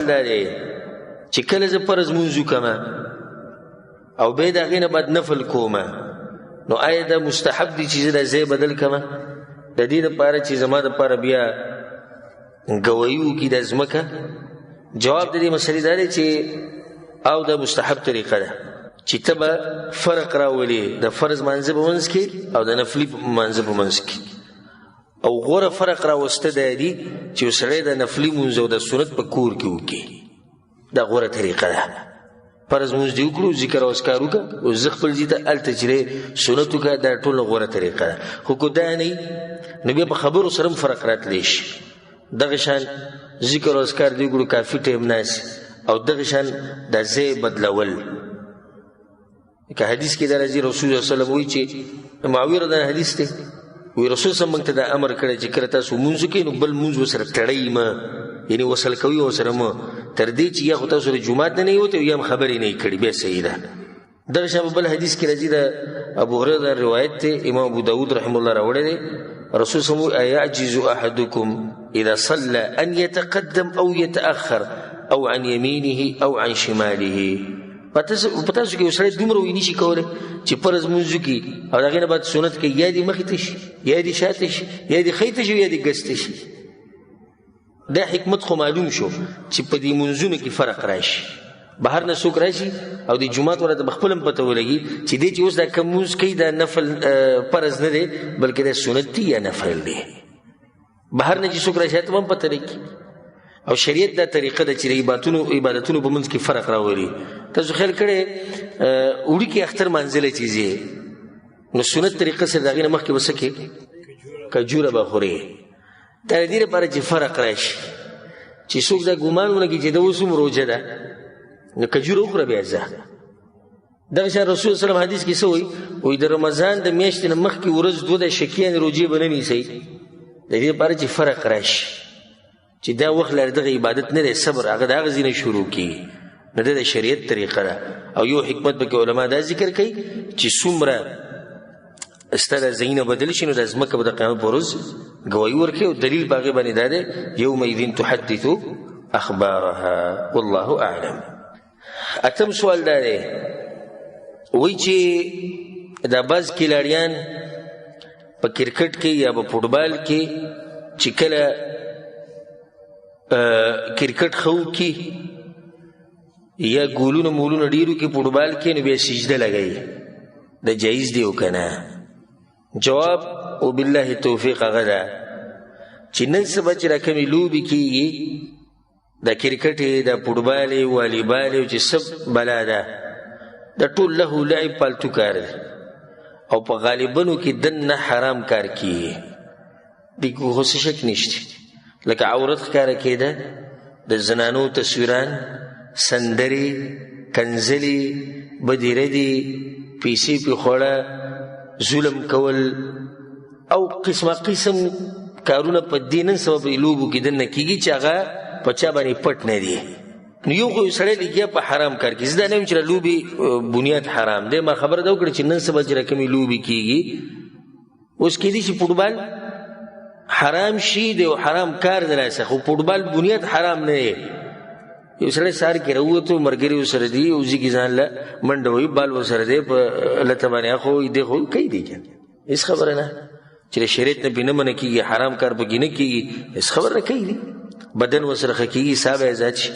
دا دی چې کله زه فرض لمونځ وکړم او بیا د هغې نه بعد نفل کوم، نو آیا دا مستحب دی چې زه دا ځای بدل کړم د دې لپاره چې زما دپاره بیا ګواهي وکړي دا ځمکه؟ جواب د دې مسلې دا دی چې او دا مستحب طریقه ده چې ته به فرق راولې د فرض مانځه په منځ کې او د نفلي مانځه په منځ کې، او غوره فرق راوسته دا دی چې یو سړی د نفلي مونځ او د سنت په کور کې وکړي، دا غوره طریقه ده. فرض مونځ دې وکړو، ذکر او اذکار وکړه، او زه خپل ځای ته هلته چې دی سنت وکړه، دا ټوله غوره طریقه ده. خو که دا نه وي نو بیا په خبرو سره هم فرق راتلی شي. دغه شان ذکر او اذکار دې وکړو، کافي ټایم ناست، او دغه شان د ځای بدلول. که حدیث کې دا راځي رسول الله صلی الله علیه وسلم وایي چې معاویه رضی الله حدیث دی، وایي رسول صلی موږ ته دا امر کړی چې کله تاسو لمونځ وکړئ نو بل لمونځ ورسره تړئ مه، یعنې وصل کوئ ورسره مه، تر دې چې یا خو تاسو د جومات نه نه وتئ یا هم خبرې نه یې کړي، بیا صحیح ده. دغه شان په بل حدیث کې راځي د ابو هريره روایت دی، امام ابو داود رحمه الله راوړی دی، رسول صلی الله علیه وسلم أيعجز أحدكم إذا صلى أن يتقدم أو يتأخر أو عن يمينه أو عن شماله. په تاسو کې یو سړی دومره وایي نشي کولی چې فرض لمونځ وکړي او د هغې نه بعد سنت کوي، یا دې مخې ته شي، یا دې شاته شي، یا دې ښی ته شي، یا دې ګس ته شي. دا حکمت خو معلوم شو چې په دې لمونځونو کې فرق راشي، بهر نه څوک راشي او د جومات والا ته به خپل هم پته ولګي چې دی چې اوس دا کوم لمونځ کوي دا نفل فرض نه دی بلکې دا سنت دی یا نفل دی. بهر نه چې څوک راشي ته به هم پته لګي. او شریعت دا طریقه ده چې د عبادتونو په منځ کې فرق راولي. تاسو خیال کړی وړوکي اختر منزله چې ځې نو سنت طریقه سره د هغې نه مخکې به څه کوې؟ کجوره به خورې. دا د دې لپاره چې فرق راشي چې څوک دا ګمان ونه کړي چې دا اوس هم روژه ده نو کجوره وخوره بیا ځه. دغه شان رسول الله صلی الله علیه وسلم حدیث کې څه وایي؟ وایي د رمضان د میاشتې نه مخکې ورځ دوه د شکیان روژې به نه نیسئ، د دې لپاره چې فرق راشي چې دا وخت لري دغه عبادت نه دی، صبر هغه د هغه ځای نه شروع کېږي. نو دا د شریعت طریقه ده. او یو حکمت پکې علما دا ذکر کوي چې څومره ستا دا ځایونه بدل شي نو دا ځمکه به د قیامت په ورځ ګواهي ورکوي، او دلیل په هغې باندې دا دی یومئذ تحدث اخبارها والله اعلم. اتم سوال دا دی وایي چې دا بعض کلاړیان په کرکټ کې یا په فوټبال کې چې کله کرکټ ښه وکړي یا ګولونه مولونه ډېر وکړي فوټبال کې نو بیا سجده لګوي، دا جایز دی او که نه؟ جواب وبالله توفیق هغه ده چې نن سبا چې راکمې لوبې کېږي د کرکټ، د فوټبال، والیبال چې سب بلا ده، د ټول لهو لعب پالتو کار دی او په غالبنو کې دننه حرام کار کېږي، دې کې خو څه شک نشته. لکه عورت ښکاره کېده، د زنانو تصویران، سندرې، کنځلې، بدې ردې، پیسې پې خوړه، ظلم کول او قسمه قسم کارونه په دې نن سبا په لوبو کې دننه کېږي چې هغه په چا باندې پټ نه دی. نو یو خو یو سړی لګیا په حرام کار کې، زه دا نه وایم چې د لوبې بنیاد حرام دی، ما خبره دا وکړه چې نن سبا چې راکمې لوبې کېږي اوس کېدای شي فوټبال حرام شي، د یو حرام کار د لاسه، خو فوټبال بنیاد حرام نه دی. یو سړی سهار کې راووتو، ملګري ورسره دي، او ځي کې ځان له منډه وهي، بال ورسره دی، په لته باندې اخو دی خو کوي دی که هېڅ خبره نه چې د شریعت نه پرې نه منع کېږي، حرام کار پکې نه کېږي، هېڅ خبره نه کوي دی، بدن ورسره ښه کېږي، ساه به ازاد شي.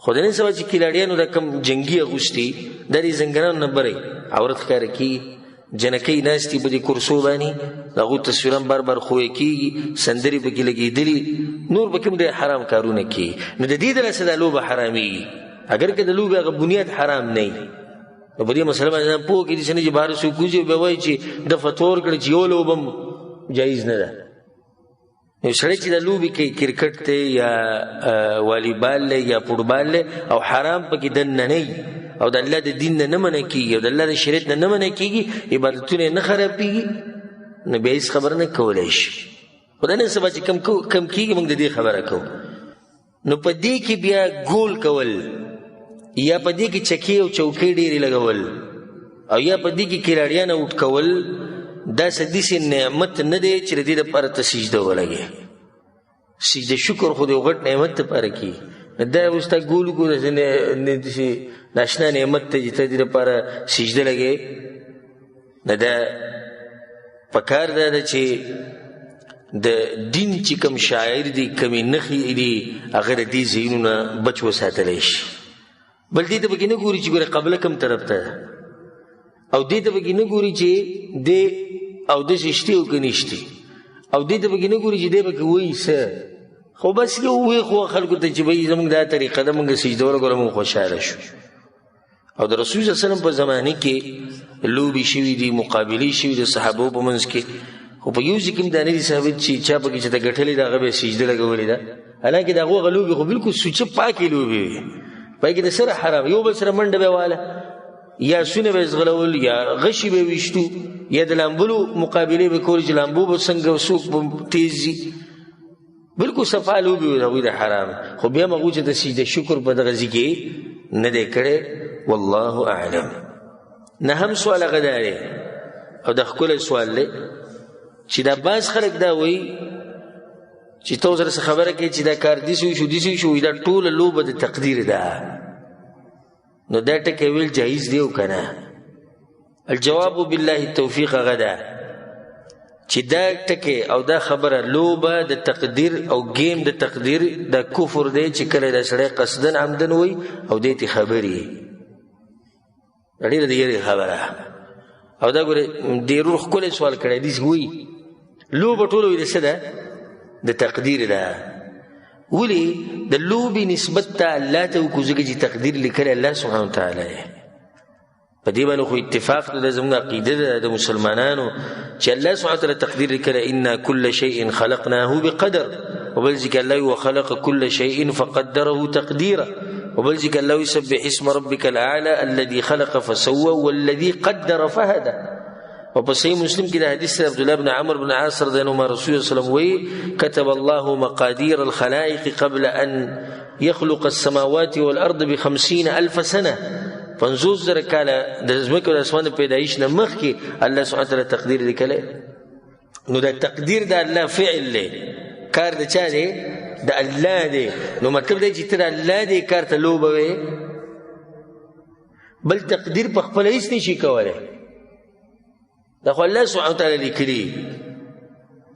خو د نن سبا چې کلاړیانو دا کوم جنګي اغوستي دا دې زنګنانو نه بری عورت ښکاره کېږي، جنکۍ ناستې په دې کرسو باندې د هغو تصویران بار بار ښویه کېږي، سندرې پکې لګېدلي، نور پکې هم ډېر حرام کارونه کېږي. نو د دې د لاسه دا لوبه حرامېږي، اګر که د لوبې هغه بنیاد حرام نه وي. نو په دې مسله باندې ځان پوه کړي، داسې نه چې بهر څوک وځي او بیا وایي چې ده فتوا ورکړه چې یوه لوبه هم جایز نه ده. یو سړی چې دا لوبې کوي، کرکټ دی یا والیبال دی یا فوټبال دی، او حرام پکې دننه نه وي او د الله د دین نه نه منع کېږي او د الله د شریعت نه نه منع کېږي، عبادتونه یې نه خرابېږي، نو بیا هېڅ خبره نه کولی شي. خو دا نن سبا چې کم کېږي موږ د دې خبره کوو. نو په دې کې بیا ګول کول یا په دې کې چکې او چوکۍ ډېرې لګول او یا په دې کې کلاړیان اوټ کول، دا څه داسې نعمت نه دی چې د دې لپاره ته سجده ولګې. سجده شکر خو د یو غټ نعمت لپاره کېږي. دا اوس تا ګول وکړو، داسې داسې ناشنا نعمت ته چې ته دې لپاره سجده لګوې. نو دا پکار دا ده چې د دین چې کوم شاعر دی، کومې نښې دي، هغه د دې ځایونو نه بچ وساتلی شي. بل دې ته پکې نه ګوري چې ګوره قبله کوم طرف ته ده، او دې ته پکې نه ګوري چې دې او داسې شتي او که نشتي، او دې ته پکې نه ګوري چې دې پکې وایي څه. خو بس یو وایي خو خلکو ته چې بھئی زموږ دا طریقه ده، موږ سجده ولګوله، موږ خوشحاله شو. او د رسول صلی الله علیه وسلم په زمانه کې لوبې شوي دي، مقابلې شوي د صحابو په منځ کې، خو په یو ځای کې هم دا نه دي ثابت چې چا پکې چې ته ګټلې ده هغه به یې سجده لګولې ده. حالانکه د هغو هغه لوبې خو بالکل سوچه پاکې لوبې وې، په هغې کې د سره حرام، یو بل سره منډه به یې واله، یا سونه به یې ځغلول، یا غشي به یې ویشتو، یا د لامبلو مقابلې به کولې چې لامبو به څنګه څوک به تېز ځي. بالکل صفا لوبې وې د هغوی د حرام، خو بیا هم هغوی چې د سجده شکر په دغه ځای کې نه دی کړی. والله اعلم. نهم سوال هغه دا دی، او د ښکلی سوال دی، چې دا بعض خلک دا وایي چې ته ورسره څه خبره کوې چې دا کار داسې وشو داسې وشو، وایي دا ټوله لوبه د تقدیر ده. نو دا ټکی ویل جایز دی او که نه؟ الجواب بالله التوفیق هغه ده چې دا ټکی او دا خبره لوبه د تقدیر او ګیم د تقدیر دا کفر دی چې کله دا سړی قصداً عمداً وایي او دې ته خبرې ډېره د یرې خبره. او دا ګورې ډېر ورور ښکلی سوال کړی دی، وایي لوبه ټوله وایي د څه ده؟ د تقدیر ده. ولې د لوبې نسبت ته الله ته وکړو؟ ځکه چې تقدیر لیکلی الله سبحانه وتعالی دی. په دې باندې خو اتفاق دی، زموږ عقیده ده د مسلمانانو چې الله سبحانه وتعالی تقدیر لیکلی، انا کل شیء خلقناه بقدر. وبل ځای کې الله وایي وخلق کل شیء فقدره تقدیرا. وبل ځای کې الله وایي سبح اسم ربک الاعلی الذي خلق فسوى والذي قدر فهدى. او په صحیح مسلم کې د حدیث سره عبدالله بن عمرو بن عاص رضی الله عنهما رسول الله صلی الله علیه وسلم وایي كتب الله مقادير الخلائق قبل أن يخلق السماوات والأرض بخمسين ألف سنة. پنځوس زره کاله د ځمکې او د اسمان د پیدایش نه مخکې الله سبحانه وتعالی تقدیر لیکلی. نو دا تقدیر د الله فعل دی، کار د چا دی؟ د الله دی. نو مطلب دی چې ته د الله دی کار ته لوبه وې، بل تقدیر په خپله هېڅ نشي کولی. دا خو الله سبحانه وتعالی لیکلي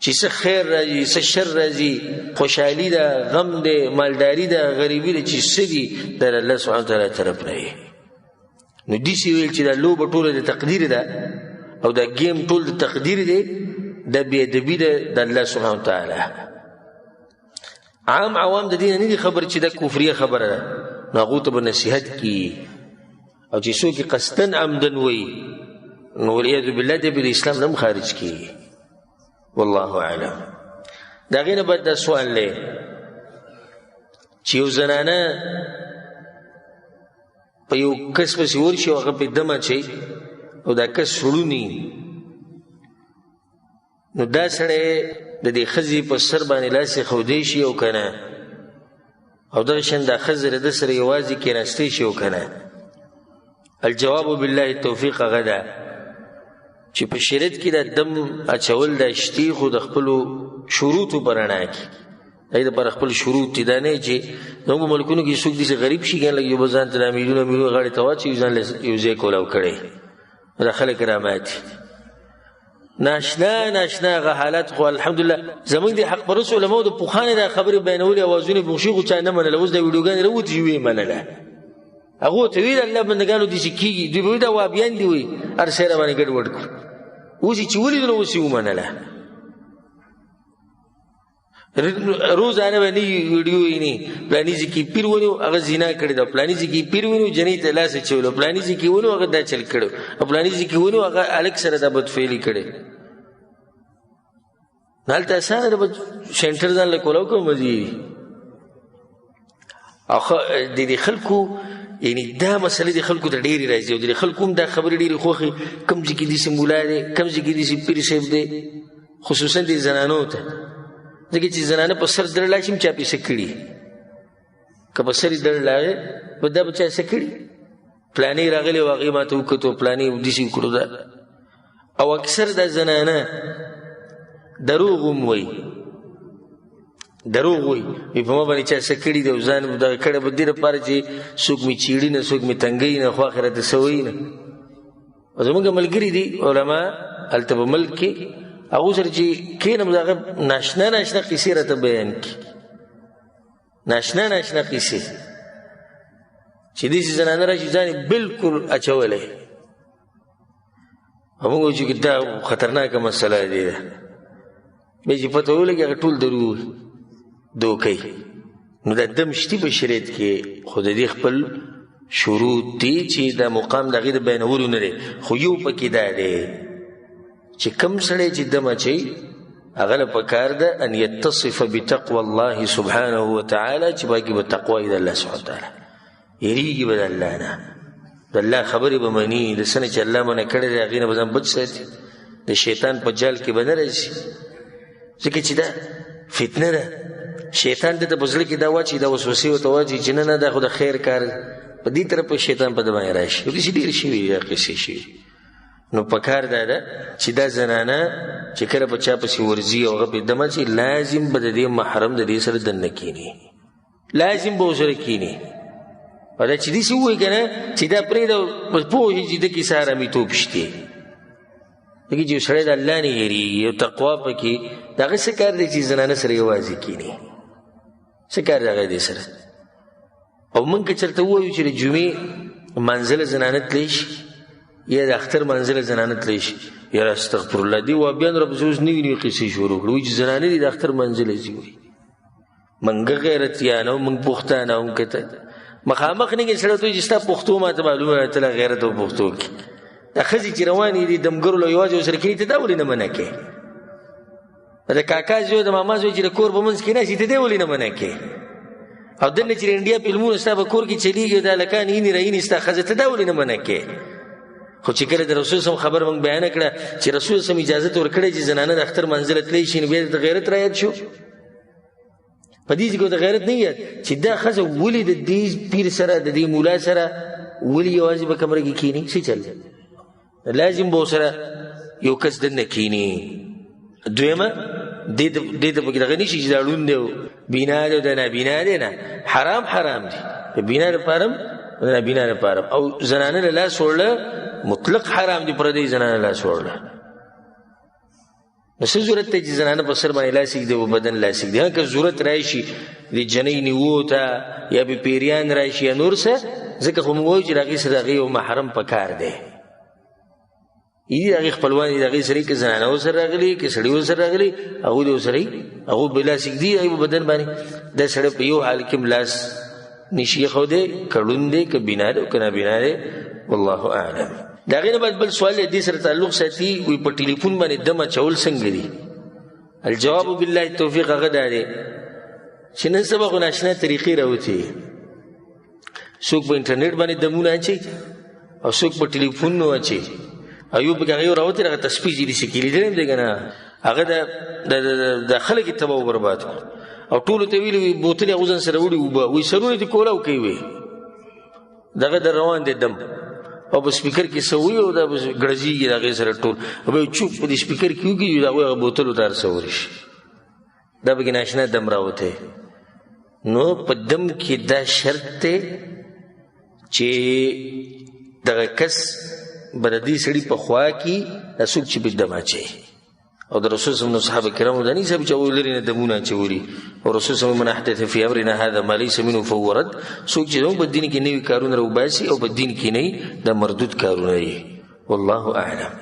چې څه خیر راځي څه شر راځي، خوشحالي ده، غم دی، مالداري ده، غریبي ده، چې څه دي دا د الله سبحانه وتعالی طرف نه وي. نو داسې ویل چې دا لوبه ټوله د تقدیر ده او دا ګیم ټول د تقدیر دی، دا بې ادبي ده د الله سبحانه وتعالی. عام عوام د دې نه دي خبر چې دا کفریه خبره ده، نو هغو ته به نصیحت کېږي. او چې څوک یې قصداً عمداً وایي نو والعیاذ بالله دی به د اسلام نه هم خارج کېږي. والله اعلم. د هغې نه بعد دا سوال دی چې یو زنانه په یو کس پسې ورشي او هغه پرې دم اچوي او دا کس ړونی، نو دا سړی د دې ښځې په سر باندې لاس ایښودی شي او که نه؟ او دغه شان دا ښځه له ده سره یوازې کېناستی شي او که نه؟ الجواب بالله التوفیق هغه ده چې په شریعت کې دا دم اچول دا شتي، خو د خپلو شروطو په رڼا کې. دې دپاره خپل شروط دي، دا نه چې زموږ ملکونو کې څوک داسې غریب شي که نه، لږ یو بل ځان ته دا میلیونه میلیونه غاړې ته واچوي، ځان له یو ځای کولاو کړی، دا خلک راماتي. ناشنا ناشنا هغه حالت خو الحمدلله زموږ د حق پرست علماو د پخواني دا خبرې بیانولې، اوازونه پوښي، خو چا نه منله. اوس دا ویډیوګانې راوتې چې ویې منله، هغو ته ویل الله بندګانو داسې کېږي، دوی به وایي دا وابیان دي، وایي هر څه یې راباندې ګډوډ کړو. اوس یې چې ولیدل نو اوس یې ومنله. روزانه به نوې ویډیو ویني، پلاني ځای کې پیر ونیو هغه زنا کړې ده، پلاني ځای کې پیر ونیو جنۍ ته لاس اچولی، پلاني ځای کې ونیو هغه دا چل کړی، او پلاني ځای کې ونیو هغه هلک سره دا بدفعلي کړې. نو هلته اسانه ده، سینټر ځان له کولاو کوم مزې دي. او د دې خلکو یعنی دا مسئلې د خلکو ته ډېرې راځي، او د دې خلکو هم دا خبرې ډېرې خوښې، کوم ځای کې داسې مولا دی، کوم ځای کې داسې پیر صاحب دی، خصوصا دې زنانو ته، ځکه چې زنانه په سر دړ لاړ شي هم چا پې څه کړي، که په سر یې دړ لاړی به دا به چا څه کړي، پلانې راغلی و هغې ما ته وکتو، پلانې داسې وکړو دا. او اکثر دا زنانه دروغ هم وایي، دروغ وایي، وایي په ما باندې چا څه کړي دي او ځان دغه کړی به دې لپاره چې څوک مې چیړي نه، څوک مې تنګوي نه، خو اخر راته څه وایي نه. او زموږ ملګري دي علما هلته په ملک کې، هغو سره چې کښېنم د هغه ناشنا ناشنا قیصې راته بیان کړي، ناشنا ناشنا قیصې چې داسې زنانه راشي ځان یې بالکل اچولی. او موږ وایو چې دا خطرناکه مسله دی ده، بیا چې پته ولګي هغه ټول دروغ دوکوي. نو دا دم شتي په شریعت کې، خو د دې خپل شروط دي چې دا مقام د هغې د بیانولو نه دی، خو یو پکې دا دی چې کوم سړی چې دم اچوي هغه له پکار ده ان یتصف بتقوى الله سبحانه وتعالی، چې پاکې به تقوا وي د الله سبحانه وتعالی، یریږي به د الله نه، د الله خبرې به مني، د څه نه چې الله منع کړی دی هغې نه به ځان بچ ساتي، د شیطان په جال کې به نه راځي، ځکه چې دا فتنه ده. شیطان ده ته په زړه کې دا واچوي، دا وسوسې ورته واچوي چې نه نه دا خو د خیر کار دی، په دې طرف به شیطان په ده باندې راشي. داسې ډېرې شوي دي، دا قصې شوي. نو پکار دا ده چې دا زنانه چې کله په چا پسې ورځي او هغه پرې دم اچوي، لازم به د دې محرم د دې سره دننه کښېني، لازم به ورسره کښېني. او دا چې داسې ووایي که نه چې دا پرېږده پوه شي چې ده کې څه آرامیتوب شته، ځکه چې یو سړی د الله نه یریږي او تقوا پکې، د هغه څه کار دی چې زنانه سره یوازې کښېني؟ څه کار دی هغه دې سره؟ او موږ که چېرته ووایو چې د جمعې منزله زنانه تللی شي یا د اختر منزله زنانه تللی شي، یاره استغفر الله، دې وابیانو راپسې اوس نوې نوې قصې شروع کړې، وایي چې زنانه دي د اختر منزله ځي. وایي موږ غیرتیان او موږ پښتانه هم که ته مخامخ نه کې سړی ته وایي چې ستا پښتو ما ته معلومه ده، ته له غیرت او پښتو کې دا ښځې چې روانې دي دمګرو له یوازې ورسره کښېني، ته دا ولې نه منع کوې؟ د کاکا زوی د ماما زوی چې د کور په منځ کې ناست ته دی ولې نه منع کوې؟ او دننه چې د انډیا فلمونه ستا په کور کې چلېږي او د هلکان ایني رایني ستا ښځه، ته دا ولې نه منع کوې؟ خو چې کله د رسول سم خبر موږ بیانه کړه چې رسول سم اجازه ورکړې چې زنانه د اختر منزله تللی شي، نو بیا د غیرت رایاد شو. په دې ځای کې د غیرت نه یاد چې دا ښځه ولې د دې پیر سره د دې مولا سره ولې یوازې په کمره کې کښېني؟ څه چل دی؟ لازم به ورسره یو کس دننه کښېني. دویمه دې ته پکې دغه نه شي چې دا ړوند دی او بینا دی او دا نابینا دی، نه، حرام حرام دی، د بینا لپاره هم د نابینا لپاره هم. او زنانه له لاس وړله مطلق حرام دی، پردی زنانه لاس وړله. نو څه ضرورت دی چې زنانه په سر باندې لاس ږدي او بدن لاس ږدي؟ که ضرورت راشي د جنۍ نیوو ته یا به پیریان راشي یا نور څه، ځکه خو موږ وایو چې د هغې سره د هغې یو محرم په کار دی. دي د هغې خپلوان دي، د هغې سره که زنانه ورسره راغلي که سړي ورسره راغلي، هغوی دې ورسره وي، هغوی به لاس ږدي هغې په بدن باندې. دا سړی په یو حال کې هم لاس نشي ایښودی، که ړوند دی که بینا دی او که نابینا دی، والله اعلم. د هغې نه بعد بل سوال دی، دې سره تعلق ساتي، وایي په ټلیفون باندې دم اچول څنګه دي؟ الجواب بالله التوفیق هغه دا دی چې نن سبا خو ناشنا طریقې راوتي، څوک په انټرنیټ باندې دمونه اچوي او څوک په ټلیفونونو اچوي، او یو پکې هغه یو راوتی هغه تسبیح چې داسې کېږي، لیدلی هم دی که نه؟ هغه د خلک یې تباه و برباد کړو او ټولو ته ویلي وي بوتلې هغو ځان سره وړي اوبه، وایي سرونه دې کولاو کوي، وایي دغه در روان دی دم، او په سپیکر کې څه وایي او دا به ګړزېږي د هغې سره ټول، او بیا چوپ په دې سپیکر کې وکړي، د هغوی هغه بوتلو ته هر څه ورشي، دا پکې ناشنا دم راوتی. نو په دم کې دا شرط دی چې دغه کس به د دې سړي په خوا کې دا څوک چې پې دم اچوي، او د رسول صلی الله علیه وسلم صحابه کرامو دا نه حساب چې هغوی لرې نه دمونه اچولي، او رسول صلی الله علیه وسلم من احدث فی امرنا هذا ما لیس منه فهو رد، څوک چې زموږ په دین کې نوي کارونه راوباسي او په دین کې نه وي، دا مردود کارونه دي، والله اعلم.